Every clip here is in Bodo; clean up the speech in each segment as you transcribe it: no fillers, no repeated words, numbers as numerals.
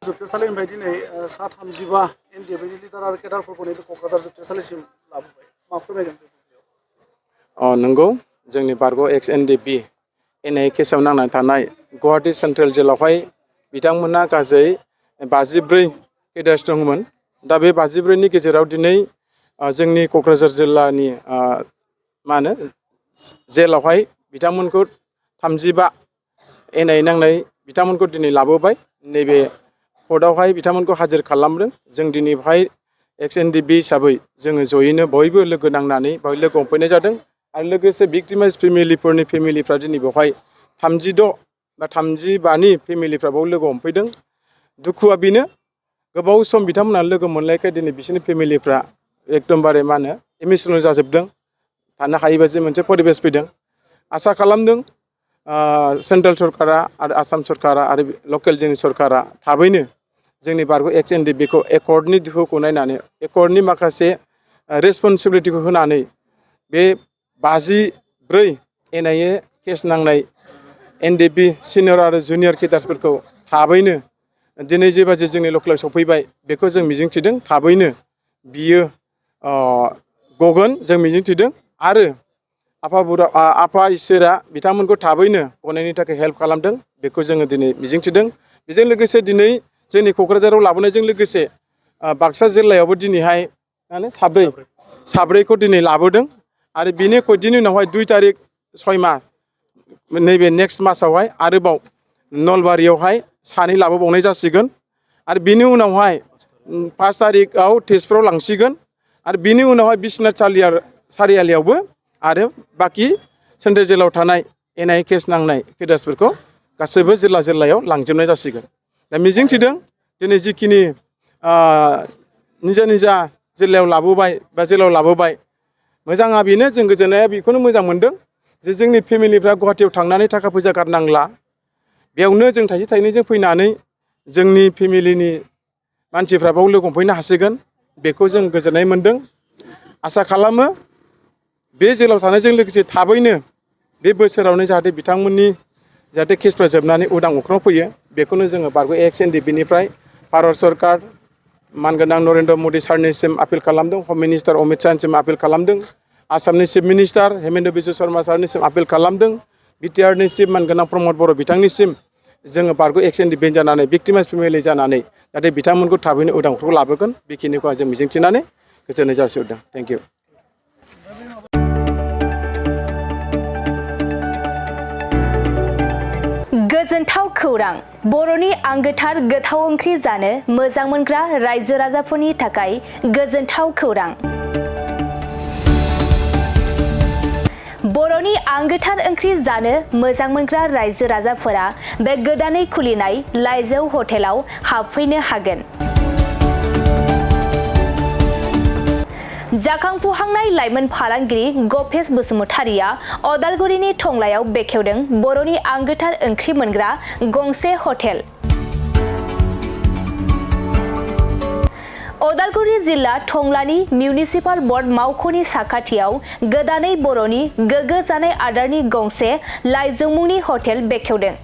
जोबथेसालिनिफ्राय दिनै सा 35 एनडिएफनि लिडार आरो केडारफोरखौ नैबे क'क्राझार जोबथेसालिसिम लाबोबाय मा फोरमायगोन नंगौ जोंनि बारग' एक्स एनडिएफबि एनआईए केसआव नांनानै थानाय गुवाहाटी सेन्ट्रेल जेलावहाय बिथांमोना गासै 54 केडार्स दंमोन। दा बे 54नि गेजेराव दिनै जोंनि क'क्राझार जिल्लानि मा होनो जेलावहाय बिथांमोनखौ 35 एनआईए नांनाय बिथांमोनखौ दिनै लाबोबाय। नैबे कर्टआवहाय बिथांमोनखौ हाजिर खालामदों। जों दिनै बेवहाय एक्स एनडिएफबि हिसाबै जोङो जयैनो बयबो लोगो नांनानै बेवहाय लोगो हमफैनाय जादों आरो लोगोसे भिक्टिमाइज फेमिलिफ्रा दिनै बेवहाय 36 बा 35नि फेमिलिफ्रा बेयाव लोगो हमफैदों। दुखुआ बेनो गोबाव सम बिथांमोनहा लोगो मोनलायखाय दिनै बिसोरनि फेमिलिफ्रा एकदमबारे मा होनो इमोसनेल जाजोबदों। थानो हायैबायदि मोनसे परिबेस फैदों। आसा खालामदों सेन्ट्रेल सरकारा आरो आसाम सरकारा आरो लकेल जोंनि सरकारा थाबैनो जोंनि बारग' एक्स एनडिएफबिखौ एकर्डनि दोहौखौ नायनानै एकर्डनि माखासे रेसपन्सिबिलिटिखौ होनानै बे 54 एनआईए केस नांनाय एनडिएफबि सिनियर आरो जुनियर केडार्सफोरखौ थाबैनो दिनै जेबादि जोंनि लकेलाव सफैबाय बेखौ जों मिजिंथिदों थाबैनो बियो गगोन जों मिजिंथिदों आरो आफा इसोरा बिथांमोनखौ थाबैनो गनायनि थाखाय हेल्प खालामदों बेखौ जोङो दिनै मिजिंथिदों। बेजों लोगोसे दिनै जोंनि क'क्राझाराव लाबोनायजों लोगोसे बाक्सा जिल्लायावबो दिनैहाय साब्रैखौ दिनै लाबोदों आरो बिनि उनावहाय 2 तारिख 6 माह नैबे नेक्स्ट मासावहाय आरोबाव नलबारियावहाय 2 लाबोबावनाय जासिगोन आरो बिनि उनावहाय 5 तारिखआव तेजपुराव लांसिगोन आरो बिनि उनावहाय बिश्वनाथ सारियालियावबो आरो बाखि सेन्ट्रेल जेलाव थानाय एनआईए केस नांनाय केडार्सफोरखौ गासैबो जिल्लायाव लांजोबनाय जासिगोन। दा मिजिंथिदों दिनै जिखिनि निजा जिल्लायाव लाबोबाय मोजाङा बेनो जों गोजोननाया बेखौनो मोजां मोनदों जे जोंनि फेमिलिफ्रा गुवाहाटीयाव थांनानै थाखा फैसा गारनांला बेयावनो जों थाइसे थाइनैजों फैनानै जोंनि फेमिलिनि मानसिफ्रा बाव लोगो हमफैनो हासिगोन बेखौ जों गोजोननाय मोनदों। आसा खालामो बे जेलाव थानायजों लोगोसे थाबैनो बे बोसोरावनो जाहाथे बिथांमोननि जाहाथे केसफ्रा जोबनानै उदां अख्राङाव फैयो बेखौनो जोङो बारग' एक्स एनडिएफबिनिफ्राय भारत सरकार मानगोनां नरेन्द्र मदि सारनिसिम आपिल खालामदों। हम मिनिस्टार अमित शाहनिसिम आपिल खालामदों। आसामनि चिफ मिनिस्टार हेमेन्त बिश्व शर्मा सारनिसिम आपिल खालामदों। बिटिआरनि चिफ मानगोनां प्रमद बर' बिथांनिसिम जोङो बारग' एक्स एनडिएफबि जानानै भिक्टिमाइज फेमिलि जानानै जाहाथे बिथांमोनखौ थाबैनो उदां अख्राङाव लाबोगोन बेखिनिखौ जों मिजिंथिनानै गोजोननाय जासिहरदों। Thank you. गोजोनथाव खौरां बर'नि आंगोथार गोथाव ओंख्रि जानो मोजां मोनग्रा रायजो राजाफोरनि थाखाय गोजोनथाव खौरां। बर'नि आंगोथार ओंख्रि जानो मोजां मोनग्रा रायजो राजाफोरा बे गोदानै खुलिनाय लाइजौ हटेलाव हाबफैनो हागोन। जाखांफुहांनाय लाइमोन फालांगिरि गपेश बसुमतारिया अदालगुरिनि टंलायाव बेखेवदों बर'नि आंगोथार ओंख्रि मोनग्रा गंसे हटेल। अदालगुरि जिल्ला टंलानि मिउनिसिपाल बर्ड मावख'नि साखाथियाव गोदानै बर'नि गोग्गो जानाय आदारनि गंसे लाइजौ मुंनि हटेल बेखेवदों।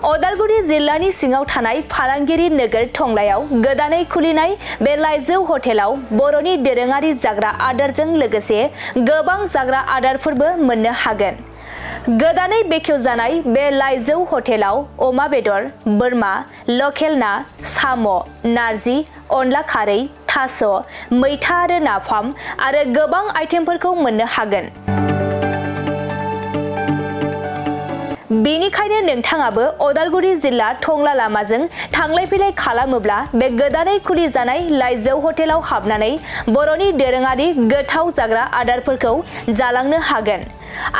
अदालगुरि जिल्लानि सिङाव थानाय फालांगिरि नोगोर टंलायाव गोदानै खुलिनाय बे लाइजौ हटेलाव बर'नि दोरोङारि जाग्रा आदारजों लोगोसे गोबां जाग्रा आदारफोरबो मोननो हागोन। गोदानै बेखेवजानाय बे लाइजौ हटेलाव अमा बेदर, बोरमा, लकेल ना, साम', नारजि, अनला खारै, थास', मैथा आरो नाफाम आरो गोबां आइटेमफोरखौ मोननो हागोन। बेनिखायनो नोंथाङाबो अदालगुरि जिल्ला टंला लामाजों थांलाय फैलाय खालामोब्ला बे गोदानै खुलिजानाय लाइजौ हटेलाव हाबनानै बर'नि दोरोङारि गोथाव जाग्रा आदारफोरखौ जालांनो हागोन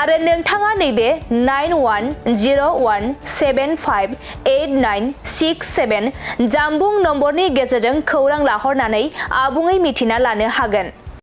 आरो नोंथाङा नैबे 9101758967 जानबुं नम्बरनि गेजेरजों खौरां लाहरनानै आबुङै मिथिना लानो हागोन।